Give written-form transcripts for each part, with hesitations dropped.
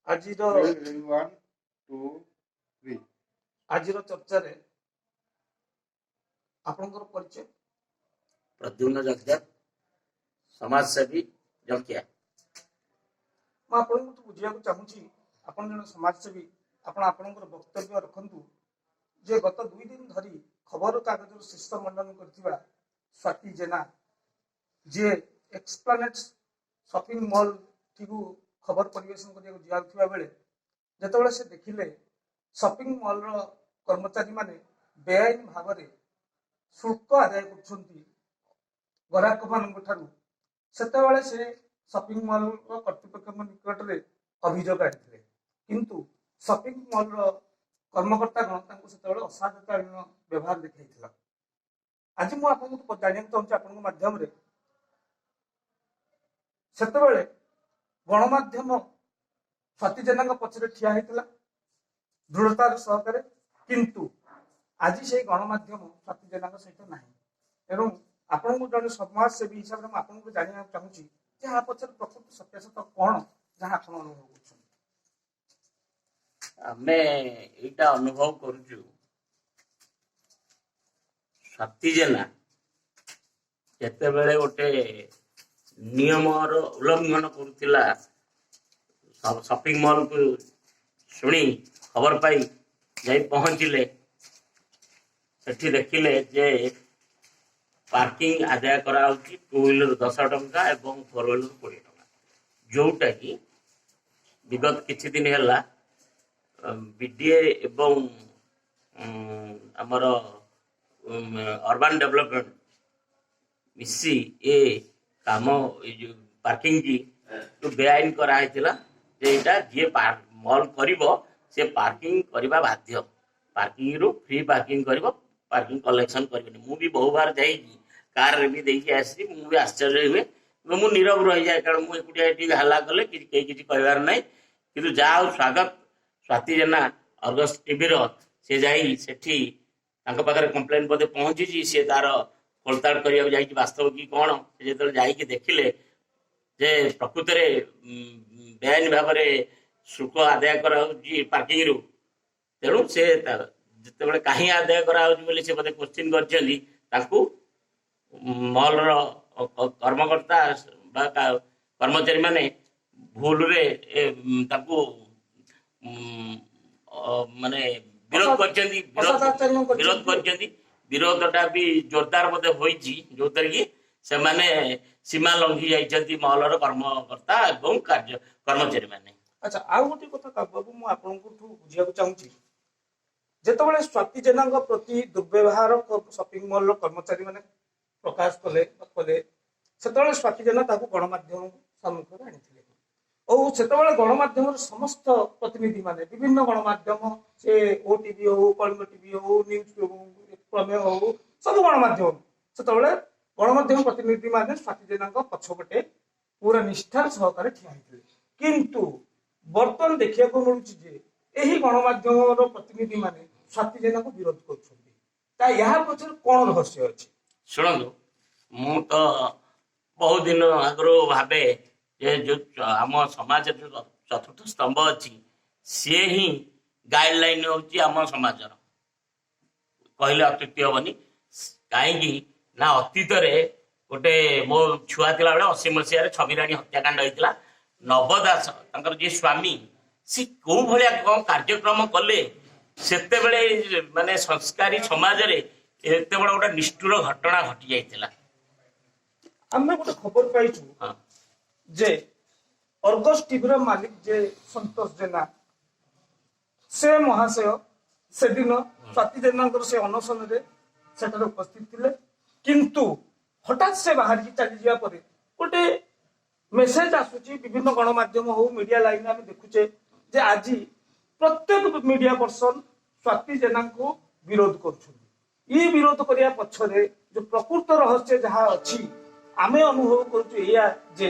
ଆଜିର Ready, one, two, three. ଆଜିର ଚର୍ଚ୍ଚାରେ ଆପଣଙ୍କର ପରିଚୟ? ପ୍ରଦ୍ୟୁମ୍ନ ଜଗଦେବ, ସମାଜସେବୀ, ଜଙ୍କିଆ। ମୁଁ ଆପଣଙ୍କଠୁ ବୁଝିବାକୁ ଚାହୁଁଛି, ଆପଣ ଜଣେ ସମାଜସେବୀ, ଆପଣ ଆପଣଙ୍କର ବକ୍ତବ୍ୟ ରଖନ୍ତୁ ଯେ ଗତ 2 ଦିନ ଧରି ଖବରକାଗଜର ଶୀର୍ଷ ମଣ୍ଡନ କରିଥିବା ସ୍ୱାତୀ ଜେନା, ଯିଏ ଏକ୍ସପ୍ଲାନେଟ୍ ସପିଂ ମଲ୍ ଟିକୁ ଖବର ପରିବେଷଣ କରିବାକୁ ଯାଉଥିବା ବେଳେ ଯେତେବେଳେ ସେ ଦେଖିଲେ ସପିଂ ମଲ୍ର କର୍ମଚାରୀମାନେ ବେଆଇନ ଭାବରେ ଶୁଳ୍କ ଆଦାୟ କରୁଛନ୍ତି ଗ୍ରାହକମାନଙ୍କ ଠାରୁ, ସେତେବେଳେ ସେ ସପିଂ ମଲ୍ର କର୍ତ୍ତୃପକ୍ଷଙ୍କ ନିକଟରେ ଅଭିଯୋଗ ଆଣିଥିଲେ। କିନ୍ତୁ ସପିଂ ମଲ୍ର କର୍ମକର୍ତ୍ତାଗଣ ତାଙ୍କୁ ସେତେବେଳେ ଅସାଧାରଣ ବ୍ୟବହାର ଦେଖାଇଥିଲା। ଆଜି ମୁଁ ଆପଣଙ୍କୁ ଜାଣିବାକୁ ଚାହୁଁଛି ଆପଣଙ୍କ ମାଧ୍ୟମରେ, ସେତେବେଳେ ଗଣମାଧ୍ୟମ ସ୍ୱାତୀ ଜେନାଙ୍କ ପଛରେ ଠିଆ ହେଇଥିଲା ଦୃଢ଼ତାର ସହକାରେ, କିନ୍ତୁ ଆଜି ସେଇ ଗଣମାଧ୍ୟମ ସ୍ୱାତୀ ଜେନାଙ୍କ ସହିତ ନାହିଁ। ତେଣୁ ଆପଣଙ୍କୁ ଜଣେ ସମାଜସେବୀ ହିସାବରେ ମୁଁ ଆପଣଙ୍କୁ ଜାଣିବାକୁ ଚାହୁଁଛି ଯେ ଏହା ପଛରେ ପ୍ରକୃତ ସତ୍ୟାସତ୍ୟ କଣ, ଯାହା ଆପଣ ଅନୁଭବ କରୁଛନ୍ତି? ଆମେ ଏଇଟା ଅନୁଭବ କରୁଛୁ, ସ୍ୱାତୀ ଜେନା ଯେତେବେଳେ ଗୋଟେ ନିୟମର ଉଲ୍ଲଂଘନ କରୁଥିଲା, ସପିଂ ମଲକୁ ଶୁଣି, ଖବର ପାଇ ଯାଇ ପହଞ୍ଚିଲେ। ସେଠି ଦେଖିଲେ ଯେ ପାର୍କିଂ ଆଦାୟ କରାହଉଛି ଟୁ ହ୍ୱିଲର 10 ଟଙ୍କା ଏବଂ ଫୋର ହ୍ୱିଲର 20 ଟଙ୍କା, ଯୋଉଟା କି ବିଗତ କିଛି ଦିନ ହେଲା ବିଡିଏ ଏବଂ ଆମର ଅର୍ବାନ ଡେଭଲପମେଣ୍ଟ ମିଶି ଏ କାମ, ଏ ଯୋଉ ପାର୍କିଂ କି ଯୋଉ ବେଆଇନ କରାହେଇଥିଲା ଯେ ଏଇଟା ଯିଏ ମଲ୍ କରିବ ସେ ପାର୍କିଂ କରିବା ବାଧ୍ୟ, ପାର୍କିଂରୁ ଫ୍ରି ପାର୍କିଂ କରିବ, ପାର୍କିଂ କଲେକ୍ସନ କରିବନି। ମୁଁ ବି ବହୁବାର ଯାଇକି କାରରେ ବି ଦେଇକି ଆସିଛି। ମୁଁ ବି ଆଶ୍ଚର୍ଯ୍ୟ ହୁଏ ଏବଂ ମୁଁ ନୀରବ ରହିଯାଏ, କାରଣ ମୁଁ ଏକୁଟିଆ ଏଠି ହାଲା କଲେ କିଛି କେହି କିଛି କହିବାର ନାହିଁ। କିନ୍ତୁ ଯାହା ହଉ, ସ୍ୱାଗତ ସ୍ୱାତୀ ଜେନା, ଅର୍ଗସ ଟିଭିର, ସେ ଯାଇ ସେଠି ତାଙ୍କ ପାଖରେ କମ୍ପ୍ଲେନ ବୋଧେ ପହଞ୍ଚିଛି। ସିଏ ତାର ଖୋଳତାଡ଼ କରିବାକୁ ଯାଇଛି ବାସ୍ତବ କି କଣ। ସେ ଯେତେବେଳେ ଯାଇକି ଦେଖିଲେ ଯେ ପ୍ରକୃତରେ ବେଆଇନ ଭାବରେ ଶୁଳ୍କ ଆଦାୟ କରାହଉଛି ପାର୍କିଂରୁ, ତେଣୁ ସେ ଯେତେବେଳେ କାହିଁ ଆଦାୟ କରାହଉଛି ବୋଲି ସେ ବୋଧେ କୋଶ୍ଚିନ୍ କରିଛନ୍ତି, ତାଙ୍କୁ ମଲର କର୍ମକର୍ତ୍ତା ବା କର୍ମଚାରୀ ମାନେ ଭୁଲରେ ତାଙ୍କୁ ମାନେ ବିରୋଧ କରିଛନ୍ତି, ବିରୋଧ ଅସଦାଚରଣ ବିରୋଧ କରିଛନ୍ତି। କରିଛନ୍ତି। ବିରୋଧଟା ବି ଜୋରଦାର ବୋଧେ ହୋଇଛି, ଯୋଉଥିରେ କି ସେମାନେ ସୀମା ଲଙ୍ଘି ଯାଇଛନ୍ତି, ମହଲର କର୍ମକର୍ତ୍ତା ଏବଂ କାର୍ଯ୍ୟ କର୍ମଚାରୀ ମାନେ। ଆଚ୍ଛା, ଆଉ ଗୋଟେ କଥା ବାବୁ, ମୁଁ ଆପଣଙ୍କଠୁ ବୁଝିବାକୁ ଚାହୁଁଛି। ଯେତେବେଳେ ସ୍ୱାତୀ ଜେନାଙ୍କ ପ୍ରତି ଦୁର୍ବ୍ୟବହାର ସପିଂ ମଲର କର୍ମଚାରୀ ମାନେ ପ୍ରକାଶ କଲେ ବା କଲେ, ସେତେବେଳେ ସ୍ୱାତୀ ଜେନା ତାକୁ ଗଣମାଧ୍ୟମ ସମ୍ମୁଖରେ ଆଣିଥିଲେ। ଆଉ ସେତେବେଳେ ଗଣମାଧ୍ୟମର ସମସ୍ତ ପ୍ରତିନିଧି ମାନେ, ବିଭିନ୍ନ ଗଣମାଧ୍ୟମ, ସେ ଓ ଟିଭି ହଉ, କଳିଙ୍ଗ ଟିଭି ହଉ, ନ୍ୟୁଜ ପ୍ରମେୟ ହଉ, ସବୁ ଗଣମାଧ୍ୟମ, ସେତେବେଳେ ଗଣମାଧ୍ୟମ ପ୍ରତିନିଧି ମାନେ ସ୍ୱାତୀ ଜେନାଙ୍କ ପଛପଟେ ପୁରା ନିଷ୍ଠାର ସହକାରେ ଠିଆ ହେଇଥିଲେ। କିନ୍ତୁ ବର୍ତ୍ତମାନ ଦେଖିବାକୁ ମିଳୁଛି ଯେ ଏହି ଗଣମାଧ୍ୟମର ପ୍ରତିନିଧି ମାନେ ସ୍ୱାତୀ ଜେନାକୁ ବିରୋଧ କରୁଛନ୍ତି। ତା ଏହା ପଛରେ କଣ ରହସ୍ୟ ଅଛି? ଶୁଣନ୍ତୁ, ମୁଁ ତ ବହୁତ ଦିନ ଆଗରୁ ଭାବେ ଯେ ଯୋଉ ଆମ ସମାଜରେ ଯୋଉ ଚତୁର୍ଥ ସ୍ତମ୍ଭ ଅଛି, ସିଏ ହିଁ ଗାଇଡ ଲାଇନ ହଉଛି ଆମ ସମାଜର, କହିଲେ ଅତ୍ୟୁକ୍ତି ହବନି। କାହିଁକି ନା ଅତୀତରେ ଗୋଟେ ମୋ ଛୁଆ ଥିଲା ବେଳେ 80 ମସିହାରେ ଛବିରାଣୀ ହତ୍ୟାକାଣ୍ଡ ହେଇଥିଲା। ନବ ଦାସ, ତାଙ୍କର ଯିଏ ସ୍ୱାମୀ, ସେ କୋଉ ଭଳିଆ କଣ କାର୍ଯ୍ୟକ୍ରମ କଲେ ସେତେବେଳେ, ମାନେ ସଂସ୍କାରୀ ସମାଜରେ ଏତେ ବଡ ଗୋଟେ ନିଷ୍ଠୁର ଘଟଣା ଘଟି ଯାଇଥିଲା। ଆମେ ଗୋଟେ ଖବର ପାଇଛୁ ଯେ ଅର୍ଗସ ଟିଭିର ମାଲିକ ଯେ ସନ୍ତୋଷ ଜେନା, ସେ ମହାଶୟ ସେଦିନ ସ୍ୱାତୀ ଜେନାଙ୍କର ସେ ଅନଶନରେ ସେଠାରେ ଉପସ୍ଥିତ ଥିଲେ। କିନ୍ତୁ ହଠାତ୍ ସେ ବାହାରିକି ଚାଲିଯିବା ପରେ ଗୋଟେ ମେସେଜ ଆସୁଛି, ବିଭିନ୍ନ ଗଣମାଧ୍ୟମ ହଉ, ମିଡିଆ ଲାଇନରେ ଆମେ ଦେଖୁଛେ ଯେ ଆଜି ପ୍ରତ୍ୟେକ ମିଡିଆ ପର୍ସନ ସ୍ୱାତୀ ଜେନାଙ୍କୁ ବିରୋଧ କରୁଛନ୍ତି। ଇ ବିରୋଧ କରିବା ପଛରେ ଯୋଉ ପ୍ରକୃତ ରହସ୍ୟ ଯାହା ଅଛି, ଆମେ ଅନୁଭବ କରୁଛୁ ଏଇଆ ଯେ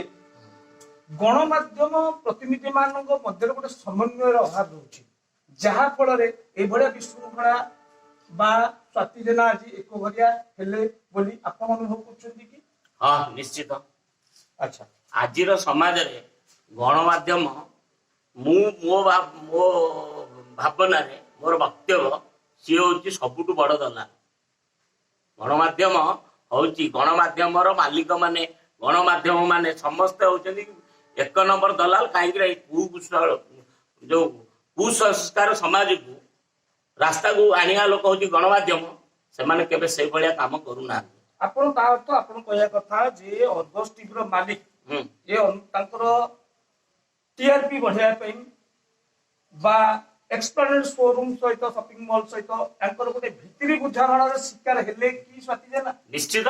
ଗଣମାଧ୍ୟମ ପ୍ରତିନିଧି ମାନଙ୍କ ମଧ୍ୟରେ ଗୋଟେ ସମନ୍ୱୟର ଅଭାବ ରହୁଛି, ଯାହା ଫଳରେ ଏଇଭଳିଆ ବିଶୃଙ୍ଖଳା ବା ସ୍ୱାତୀ ଜେନା ଆଜି ଏକଘରିଆ ହେଲେ ବୋଲି ଆପଣ ଅନୁଭବ କରୁଛନ୍ତି କି? ହଁ, ନିଶ୍ଚିତ। ଆଜିର ସମାଜରେ ଗଣମାଧ୍ୟମ ମୁଁ ମୋ ମୋ ଭାବନାରେ ମୋର ବକ୍ତବ୍ୟ, ସିଏ ହଉଛି ସବୁଠୁ ବଡ ଦଲାଲ। ଗଣମାଧ୍ୟମ ହଉଛି, ଗଣମାଧ୍ୟମର ମାଲିକ ମାନେ, ଗଣମାଧ୍ୟମ ମାନେ ସମସ୍ତେ ହଉଛନ୍ତି ଏକ ନମ୍ବର ଦଲାଲ। କାହିଁକି ନା ଏଇ କୁକୁଶଳ ଯୋଉ କୁସଂସ୍କାର ସମାଜକୁ ରାସ୍ତାକୁ ଆଣିବା ଲୋକ ହଉଛି ଗଣମାଧ୍ୟମ। ସେମାନେ କେବେ ସେଇଭଳିଆ କାମ କରୁନାହାନ୍ତି। ଆପଣ ତା ଅର୍ଥ ଆପଣ କହିବା କଥା ଯେ ଅର୍ଗସ ଟିଭିର ମାଲିକ ଏ ତାଙ୍କର ଟିଆରପି ବଢେଇବା ପାଇଁ ବା ଏକ୍ସପ୍ଲାନେଡ ଶୋରୁମ ସହିତ, ସପିଂ ମଲ୍ ସହିତ ତାଙ୍କର ଗୋଟେ ଭିତିରି ବୁଝାମଣାର ଶିକାର ହେଲେ କି ସ୍ୱାତି ଜେନା? ନିଶ୍ଚିତ,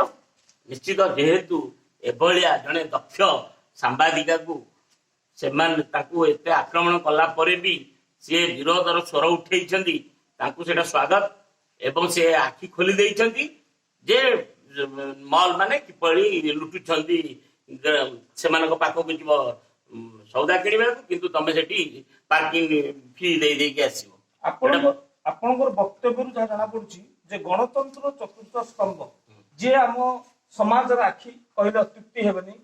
ନିଶ୍ଚିତ। ଯେହେତୁ ଏଭଳିଆ ଜଣେ ଦକ୍ଷ ସାମ୍ବାଦିକାକୁ ସେମାନେ ତାକୁ ଏତେ ଆକ୍ରମଣ କଲା ପରେ ବି ସିଏ ବିରୋଧର ସ୍ୱର ଉଠେଇଛନ୍ତି, ତାଙ୍କୁ ସେଇଟା ସ୍ୱାଗତ। ଏବଂ ସେ ଆଖି ଖୋଲି ଦେଇଛନ୍ତି ଯେ ମଲ୍ ମାନେ କିପରି ଲୁଟୁଛନ୍ତି। ସେମାନଙ୍କ ପାଖକୁ ଯିବ ସଉଦା କିଣିବାକୁ, କିନ୍ତୁ ତମେ ସେଠି ପାର୍କିଂ ଫି ଦେଇ ଦେଇକି ଆସିବ। ଆପଣଙ୍କର ବକ୍ତବ୍ୟରୁ ଯାହା ଜଣା ପଡୁଛି ଯେ ଗଣତନ୍ତ୍ର ଚତୁର୍ଥ ସ୍ତମ୍ଭ, ଯିଏ ଆମ ସମାଜର ଆଖି କହିଲେ ଅତ୍ୟୁକ୍ତି ହେବନି,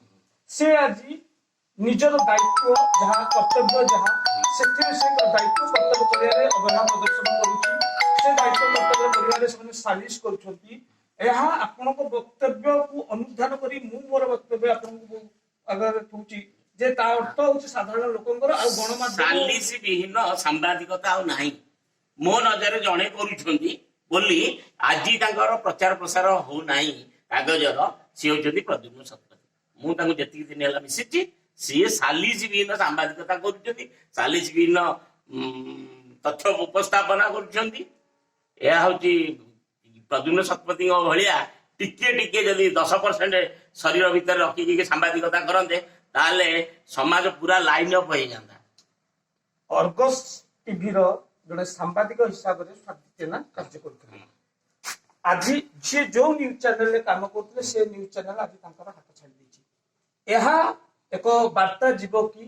ସେ ଆଜି ନିଜର ଦାୟିତ୍ୱ ଯାହା, କର୍ତ୍ତବ୍ୟ ଯାହା, ସେଥିରେ ସେ ଦାୟିତ୍ୱ କର୍ତ୍ତବ୍ୟ କରିବାରେ ଅବହେଳା ପ୍ରଦର୍ଶନ କରୁଛି। ସେ ଦାୟିତ୍ୱ କର୍ତ୍ତବ୍ୟ କରିବାରେ ସେମାନେ ସାଲିସ କରୁଛନ୍ତି। ଏହା ଆପଣଙ୍କ ବକ୍ତବ୍ୟକୁ ଅନୁଧ୍ୟାନ କରି ମୁଁ ମୋର ବକ୍ତବ୍ୟ ଆପଣଙ୍କୁ ଆଗରେ ଥୋଉଛି ଯେ ତା ଅର୍ଥ ହଉଛି ସାଧାରଣ ଲୋକଙ୍କର ଆଉ ଗଣମାଧ୍ୟମ ସାଲିସ ବିହୀନ ସାମ୍ବାଦିକତା ଆଉ ନାହିଁ। ମୋ ନଜରରେ ଜଣେ କରୁଛନ୍ତି ବୋଲି ଆଜି ତାଙ୍କର ପ୍ରଚାର ପ୍ରସାର ହଉନାହିଁ କାଗଜର, ସିଏ ହଉଛନ୍ତି ପ୍ରଦ୍ୟୁମ୍ନ ଶତପଥୀ। ମୁଁ ତାଙ୍କୁ ଯେତିକି ଦିନ ହେଲା ମିଶିଛି, ସିଏ ସାଲିସ ବିହୀନ ସାମ୍ବାଦିକତା କରୁଛନ୍ତି, ସାଲିସ ବିହୀନ ତଥ୍ୟ ଉପସ୍ଥାପନା କରୁଛନ୍ତି। ଏହା ହଉଛି ପ୍ରଦ୍ୟୁମ୍ନ ଶତପଥୀଙ୍କ ଭଳିଆ ଟିକେ ଟିକେ ଯଦି 10% ଶରୀର ଭିତରେ ରଖିକି ସାମ୍ବାଦିକତା କରନ୍ତେ, ତାହେଲେ ସମାଜ ପୁରା ଲାଇନ ଅପ୍ ହେଇଯାନ୍ତା। ଅର୍ଗସ ଟିଭିର ଜଣେ ସାମ୍ବାଦିକ ହିସାବରେ ସ୍ୱାତି ଜେନା କାର୍ଯ୍ୟ କରୁଥିଲେ। ଆଜି ଯିଏ ଯୋଉ ନ୍ୟୁଜ ଚ୍ୟାନେଲରେ କାମ କରୁଥିଲେ, ସେ ନ୍ୟୁଜ ଚ୍ୟାନେଲ ଆଜି ତାଙ୍କର ହାତ ଛାଡ଼ି ଦେଇଛି। ଏହା ଏକ ବାର୍ତ୍ତା ଯିବ କି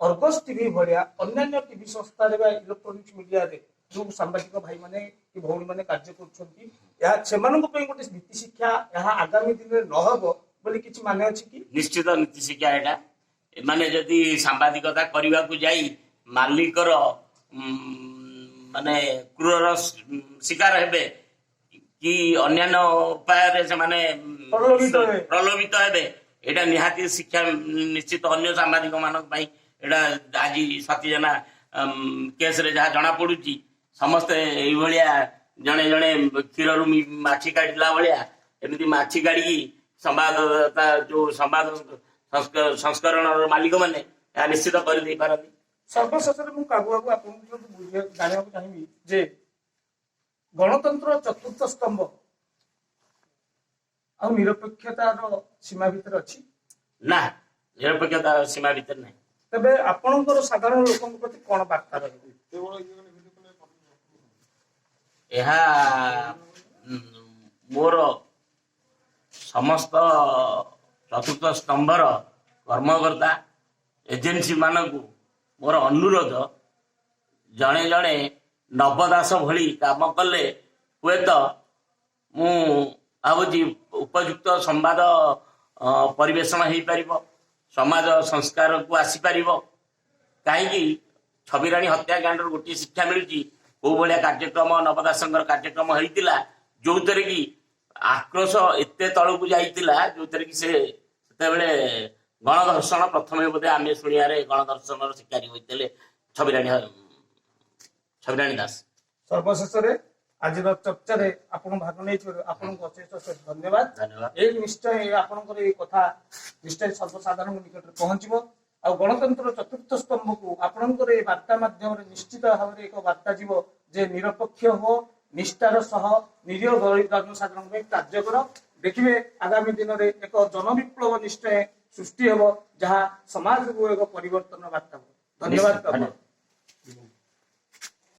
ଅର୍ଗସ ଟିଭି ଭଳିଆ ଅନ୍ୟାନ୍ୟ ଟିଭି ସଂସ୍ଥାରେ ବା ଇଲେକ୍ଟ୍ରୋନିକ୍ସ ମିଡିଆରେ ଯୋଉ ସାମ୍ବାଦିକ ଭାଇମାନେ କି ଭଉଣୀମାନେ କାର୍ଯ୍ୟ କରୁଛନ୍ତି, ଏହା ସେମାନଙ୍କ ପାଇଁ ଗୋଟେ ନୀତି ଶିକ୍ଷା, ଏହା ଆଗାମୀ ଦିନରେ ନ ହବ ବୋଲି କିଛି ମାନେ ଅଛି କି? ନିଶ୍ଚିତ ନୀତି ଶିକ୍ଷା ଏଇଟା। ଏମାନେ ଯଦି ସାମ୍ବାଦିକତା କରିବାକୁ ଯାଇ ମାଲିକର ମାନେ କ୍ରୂରର ଶିକାର ହେବେ କି ଅନ୍ୟାନ୍ୟ ଉପାୟରେ ସେମାନେ ପ୍ରଲୋଭିତ ହେବେ। ପ୍ରଲୋଭିତ ହେବେ, ଏଇଟା ନିହାତି ଶିକ୍ଷା ନିଶ୍ଚିତ ଅନ୍ୟ ସାମ୍ବାଦିକ ମାନଙ୍କ ପାଇଁ। ଏଇଟା ଆଜି ସ୍ୱାତି ଜେନା କେସରେ ଯାହା ଜଣା ପଡୁଛି, ସମସ୍ତେ ଏଇଭଳିଆ ଜଣେ ଜଣେ କ୍ଷୀରରୁ ମାଛି କାଢିଲା ଭଳିଆ ଏମିତି ମାଛି କାଢିକି ସମ୍ବାଦତା ଯୋଉ ସମ୍ବାଦ ସଂସ୍କରଣର ମାଲିକ ମାନେ ଏହା ନିଶ୍ଚିତ କରିଦେଇ ପାରନ୍ତି। ସର୍ବଶେଷରେ ମୁଁ କାବୁ ବାବୁ ଆପଣଙ୍କୁ ବୁଝିବାକୁ ଜାଣିବାକୁ ଚାହିଁବି ଯେ ଗଣତନ୍ତ୍ର ଚତୁର୍ଥ ସ୍ତମ୍ଭ ଆଉ ନିରପେକ୍ଷତାର ସୀମା ଭିତରେ ଅଛି? ନା, ନିରପେକ୍ଷତା ସୀମା ଭିତରେ ନାହିଁ। ତେବେ ଆପଣଙ୍କର ସାଧାରଣ ଲୋକଙ୍କ ପ୍ରତି କଣ ବାର୍ତ୍ତା ରହିବ? ଏହା ମୋର ସମସ୍ତ ଚତୁର୍ଥ ସ୍ତମ୍ଭର କର୍ମକର୍ତ୍ତା ଏଜେନ୍ସି ମାନଙ୍କୁ ମୋର ଅନୁରୋଧ, ଜଣେ ଜଣେ ନବ ଦାସ ଭଳି କାମ କଲେ ହୁଏତ ମୁଁ ଭାବୁଛି ଉପଯୁକ୍ତ ସମ୍ବାଦ ପରିବେଷଣ ହେଇପାରିବ, ସମାଜ ସଂସ୍କାରକୁ ଆସିପାରିବ। କାହିଁକି ଛବିରାଣୀ ହତ୍ୟାକାଣ୍ଡରୁ ଗୋଟିଏ ଶିକ୍ଷା ମିଳୁଛି, କୋଉ ଭଳିଆ କାର୍ଯ୍ୟକ୍ରମ ନବ ଦାସଙ୍କର କାର୍ଯ୍ୟକ୍ରମ ହେଇଥିଲା, ଯୋଉଥିରେ କି ଆକ୍ରୋଶ ଏତେ ତଳକୁ ଯାଇଥିଲା, ଯୋଉଥିରେ କି ସେ ସେତେବେଳେ ଗଣଧର୍ଷଣ ପ୍ରଥମେ ବୋଧେ ଆମେ ଶୁଣିବାରେ ଗଣଧର୍ଷଣର ଶିକାରୀ ହୋଇଥିଲେ ଛବିରାଣୀ ଦାସ। ସର୍ବଶେଷରେ ଆଜିର ଚର୍ଚ୍ଚାରେ ଆପଣ ଭାଗ ନେଇଥିବାରୁ ଆପଣଙ୍କୁ ଅଶେଷ ଅଶେଷ ଧନ୍ୟବାଦ। ଧନ୍ୟବାଦ। ଏଇ ନିଶ୍ଚୟ ଆପଣଙ୍କର ଏଇ କଥା ନିଶ୍ଚୟ ସର୍ବସାଧାରଣଙ୍କ ନିକଟରେ ପହଞ୍ଚିବ ଆଉ ଗଣତନ୍ତ୍ର ଚତୁର୍ଥ ସ୍ତମ୍ଭକୁ ଆପଣଙ୍କର ଏଇ ବାର୍ତ୍ତା ମାଧ୍ୟମରେ ନିଶ୍ଚିତ ଭାବରେ ଏକ ବାର୍ତ୍ତା ଯିବ ଯେ ନିରପେକ୍ଷ ହୁଅ, ନିଷ୍ଠାର ସହ ନିରୀହ ଗରିବ ଜନସାଧାରଣଙ୍କ ପାଇଁ କାର୍ଯ୍ୟ କର। ଦେଖିବେ ଆଗାମୀ ଦିନରେ ଏକ ଜନବିପ୍ଳବ ନିଶ୍ଚୟ ସୃଷ୍ଟି ହେବ, ଯାହା ସମାଜକୁ ଏକ ପରିବର୍ତ୍ତନ ବାର୍ତ୍ତା ହେବ। ଧନ୍ୟବାଦ। ଧନ୍ୟବାଦ।